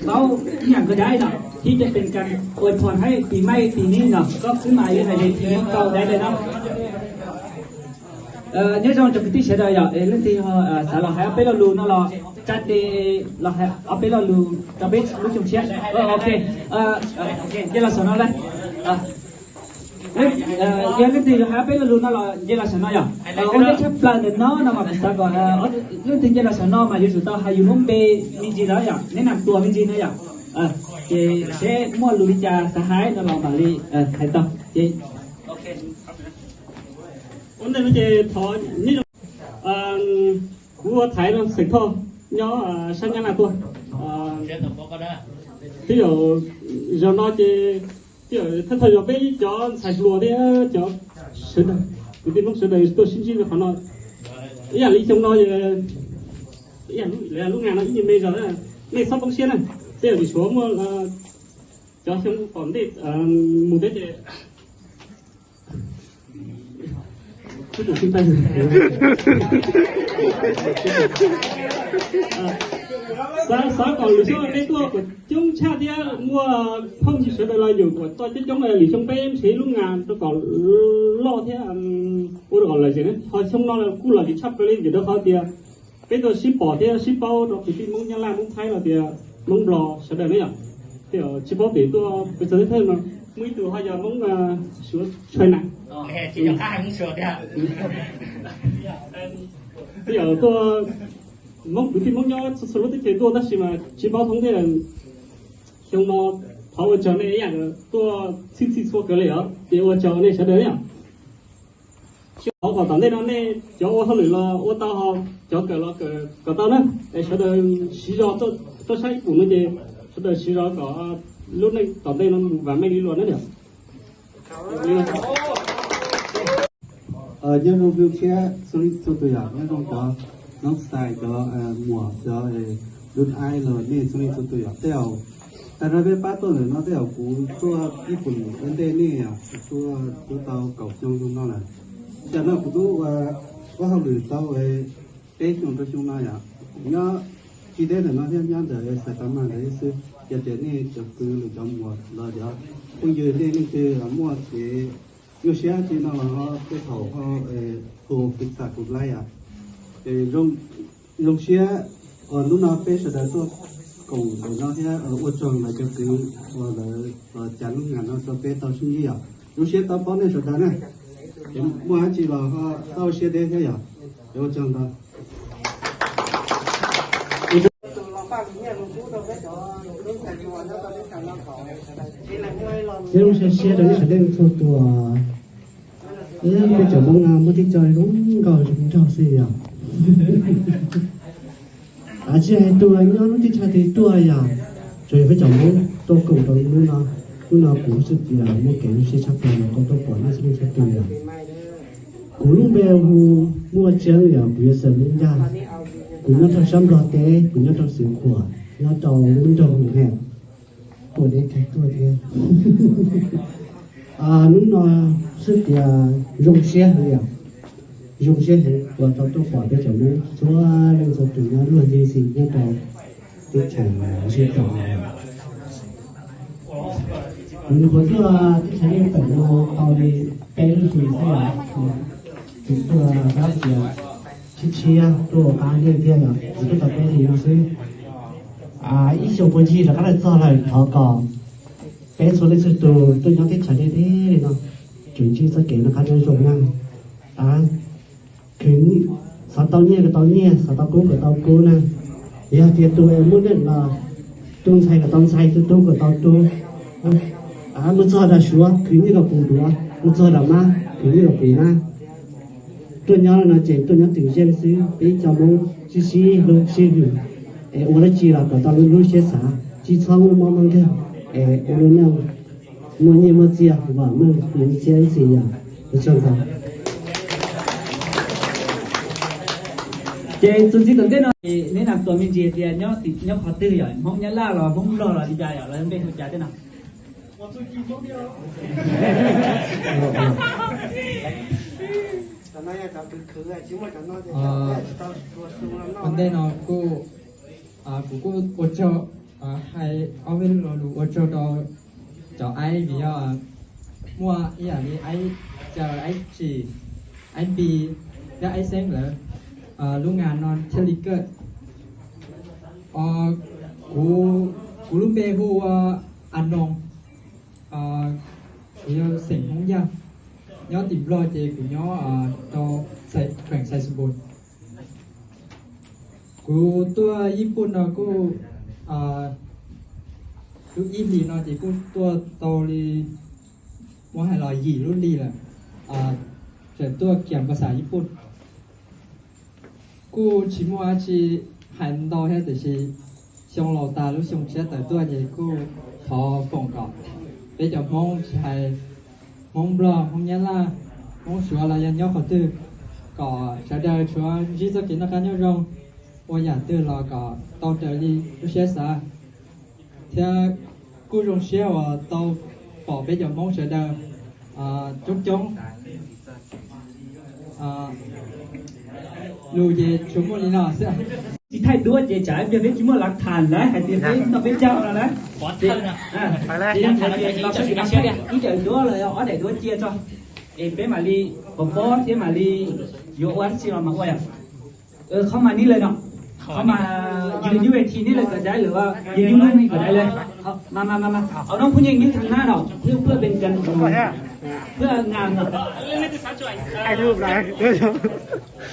Tau ib yam nkaus dai no, thiab ces pes kas ua phom hais pis maij pis nib no, koj xwb mas yog na, yog pis nib tau dai dai no. Nyob zoo cov kwv tij sawv daws yom, es leej twg xav los hais ob peb lo lus no los tsa tes los hais ob peb lo lus rau peb lub xyoo tshiab. Ok, nce los saum no lawm. Yog leej twg yuav hais ob peb lo lus no los nce los saum no yom. Ua ntej tshaj plaws ntawm no no mas kuv xav kom leej twg nce los saum no mas yuav tsum tau hais yus lub npe me ntsis na yom, neb nam tuas me ntsis na yom. Ces seb muaj lus li cas xav hais no los mam li hais tau. Ces ua ntej no ces thov nyob zoo, kuv ua Thaiv no, xeem Thoj, nyob sab Nyab Laj tuaj. Twb yog zaum no ces twb yog thawj thawj yog peb cov ntxhais hluas thiab cov sawv daws, kwv tij Hmoob sawv daws tuaj sib ntsib rau qhov no. Ib yam li xyoo no, ib yam li lub nga no ib me zog, nej txhob poob siab na, tej zaum tsis suav muaj cov xyoo tom ntej mus thiab ces xav kom lwm xyoo peb tuaj kom coob tshaj thiab muaj phooj ywg sawv daws los yus kom tuaj coob coob. Lwm xyoo peb nrhiav lub nga rau kom loj thiab ua rau kom lom zem. Ho xyoo no kuj lom zem tshaj plaws li vim rau qhov tias peb tuaj sib pom thiab sib paub rau kwv tij Hmoob Nyab Laj, Hmoob Thaib los tias Hmoob Nplog sawv daws ne yom. Tej zaum tsis paub pem tuaj pes txog teb thawj no muaj ib tug ho yog Hmoob Suav Tshua na. Tej zaum tuaj Hmoob kwv tij Hmoob nyob txhua txhua lub teb chaws tuaj tab sis mas tsis paub thoob thiab. Xyoo no thov ua tsaug nej ib yam tuaj txhij txhij txhua kawg li os, ces ua tsaug nej sawv daws yom. Thov kom tom ntej no nej cov ua hauj lwm los ua tau, cov kawm los kawm kom tau na. Es sawv daws siv zog tuaj sab ib pum no ces sawv daws siv zog kom lub neej tom ntej no mus vam meej li luag na. Nyob zoo Hmoob Thaib txhua leej txhua tus yom, nyob zoo cov noob xais, cov muam, cov lub aib los nej txhua leej txhua tus yom. Tej zaum tas zog peb pab tuaj lawm no tej zaum kuv tuaj ib pum ua ntej nej yom, kuv tuaj tau kaum xyoo zoo no lawm. Tam no kuv twb ua hauj lwm tau peb xyoo rau xyoo no yom. Nyob tsis deb ntawm no thiab, nyob ntawm Xais Tas Mas ntawd xwb. Yog tias nej cov kwv los cov muam los cov phooj ywg nej leej twg muaj kev nyuaj siab tsi no los ho tej thaum ho hu kuv xam kuv laib yom. Ces zoo siab uas hnub no peb sawv daws tuaj koom ntawm no thiab ua tsaug lawv cov kwv uas lawv los cas lub nga no rau peb tau sib ntsib yom. Zoo siab tau paub nej sawv daws na. Ces muaj dab tsi los ho txhob ua siab deb thiab yom. Ces ua tsaug ntau. Thiab zoo siab siab rau nej sawv daws txhua tus. Peb cov Hmoob no muaj tib co zoo nkauj zoo nraug xwb yom. Tsis hais tus nyob lub teb chaws twg tuaj yom, tsuas yog peb cov Hmoob tuaj koom rau hnub no. Hnub no kuv xwb tias muaj kev zoo siab tshaj plaws uas tau tuaj pom nej txhua leej txhua tus yom. Kuv lub npe hu Muaj Tseeb yom, kuv yog xeem Hmoob Yaj. Kuv nyob rau sab Nplog teb, kuv nyob rau Xeev Khuam, nyob rau lub nroog Hoo Hem. Tuaj deb kawg tuaj thiab. Hnub no xwb tias zoo siab heev yom, zoo siab heev uas tau tuaj pom peb cov Hmoob txhua leej txhua tus nyob luag ntxhi ntxhi nyob rau teb chaws Zej Tom. Kuv nyuam qhuav tuaj teb chaws Zej Tom no tau li peb lub hlis xwb yom. Kuv tuaj rau tias tshiab tshiab tuaj ua qab liaj tiag yom, kuv tuaj tau peb hlis no xwb. Ib xyoos puag ncig rov qab los txog lawm, thov kom peb txhua leej txhua tus tuaj nyob teb chaws deb deb li no, tsuas ntsib txoj kev noj qab nyob zoo na. Khwv, xav tau nyiaj kom tau nyiaj, xav tau kub kom tau kub na. Yog tias tus es muaj neej los tus ntxhais kom tau ntxhais, tus tub kom tau tub. Mus txog dag Suav khwv nyiaj kom puv duav, mus txog dag mab khwv nyiaj kom puv mab. Tuaj nyob no ces tuaj nyob twm zeej xwb, peb cov Hmoob sib sib hlub sib hwm, es ua dab tsi los kom tau lub lub siab xav, tsis txhob muaj mob muaj nkeeg, es ua lub neej muaj nyiaj muaj txiaj, vam meej mus ib txhiab ib txhis yom. Ua tsaug ntau. Ces txuas ntxiv tom ntej no, neb nam tuas me ntsis tias nyob tim, nyob qhov twg yom, Hmoob Nyab Laj los Hmoob Nplog los li cas yom, los npe hu cas tej no? Ua ntej no kuj, kuv kuj ua tsaug Hais ob peb lo lus ua tsaug rau cov aib vim yog muaj ib yam li aib caw, aib tsim, aib npis thiab aib xeeb lawv lub nga no thiaj li kawm. Kuv, kuv lub npe hu ua Anoos, kuv yog xeem Hmoob Yaj, nyob tim Nplog ces kuv nyob rau kheem Xais Xus Npus. Kuv tuaj Yij Pun no kuj, lub ib hlis no ces kuj tuaj tau li, muab hais los yim lub hli lawm, tseem tuaj kiam npau xas Yij Pun. Kuj tsis muaj dab tsi hais ntau thiab tiam sis xyoo laus tas lub xyoo tshiab tawm tuaj ces kuj thov foom kom peb cov Hmoob tsis hais Hmoob Nplog, Hmoob Nyab Laj, Hmoob Suav los yog nyob qhov twg, kom sawv daws tsuav ntsib txoj kev noj qab nyob zoo, ua yam twg los kom tau raws li lub siab xav. Thiab kuj zoo siab uas tau pom peb cov Hmoob sawv daws coob coob. Lus ces tsuas muaj li no xwb. Tsis thaij duab ces tsam ib pliag peb tsis muaj lav tham lawm hais tias peb noj peb caug no na. Ces yog tias los sawv daws ib daim duab los yog ob daim duab cia tso, es peb mam li pov pob thiab mam li yuav ua dab tsi los mas ua yom. Qhov mas nib lawm no, qhov mas yus nyuj ve thi nib lawm kom dai lawm, yus nyuj lub kom dai lawm. Mas mas mas mas, au, no phooj ywg nyob thaj nab no, phooj ywg phooj ywg pes kas, phooj ywg ngam no.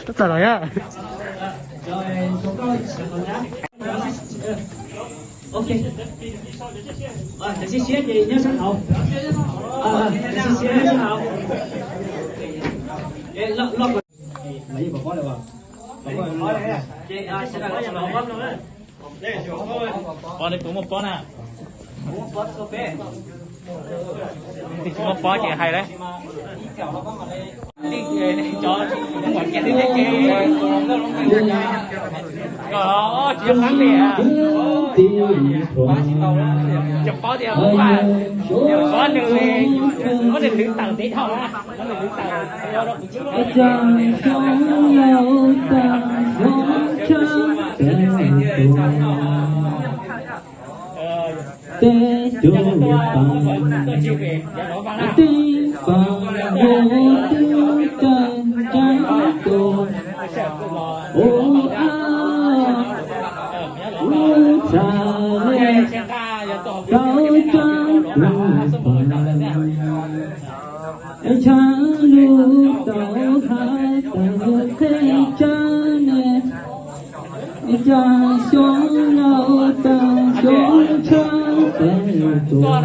Txawm los yog. Ok. Cov siab siab ces nyob sab hauv. Cov siab siab nyob sab hauv. Los, los. Pob ne, kuv muaj pob na. Kuv muaj pob ces hais lawm. Tsis yog qab li, cov pob tias pob nws, pob nws hlwv tawm teb dhau na, pob nws hlwv tawm. Tej tus pam, tej pam nkaus twb tawg ntsaib tus, ua ab, ub txha le, tau tsab tus pam. Tshav lug tau hav tawg qheb tsab ne, cas xyoob laus tawg xyoob tshav tawg tuag.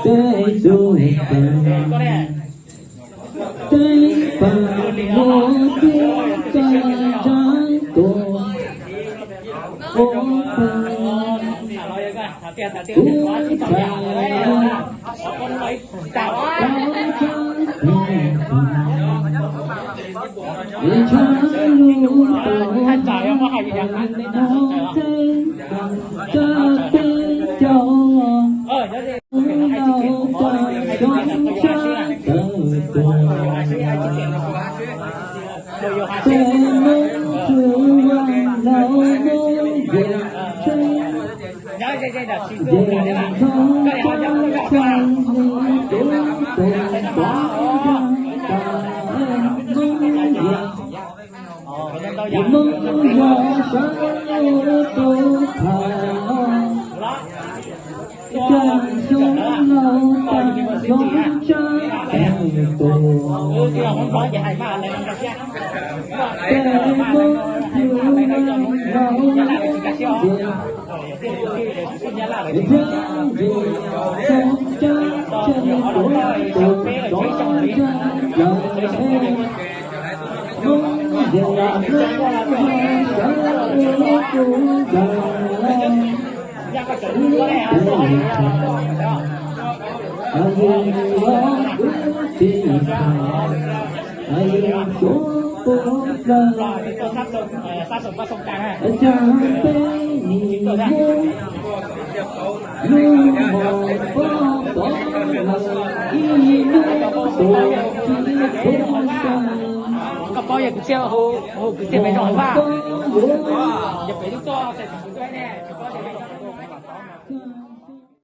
Tej tus pam, tej pam nkaus twb tawg ntsaib tus, ua pam, ub txha le, tau tsab tus pam. Tshav lug tau hav tawg no qheb tsab peb caug, xyoob laus tawg xyoob tshav tawg tuag. Tej Hmoob txwv vaj laug Hmoob yeej tsheb, yeej tau tsab tshaj li tub tug pov yag tas Hmoob yeej, Hmoob yog sab lub tub tham. Cas xyoob laus tawg xyoob tshav tawg tuag. Tej Hmoob txwv vaj laug Hmoob yeej, yeej tau tsab tshaj li tub tug pov yag tas Hmoob yeej, Hmoob yog sab lub tub tham. Yog kwv tij, kwv tij peb zoo vaj, yog peb lub tuaj,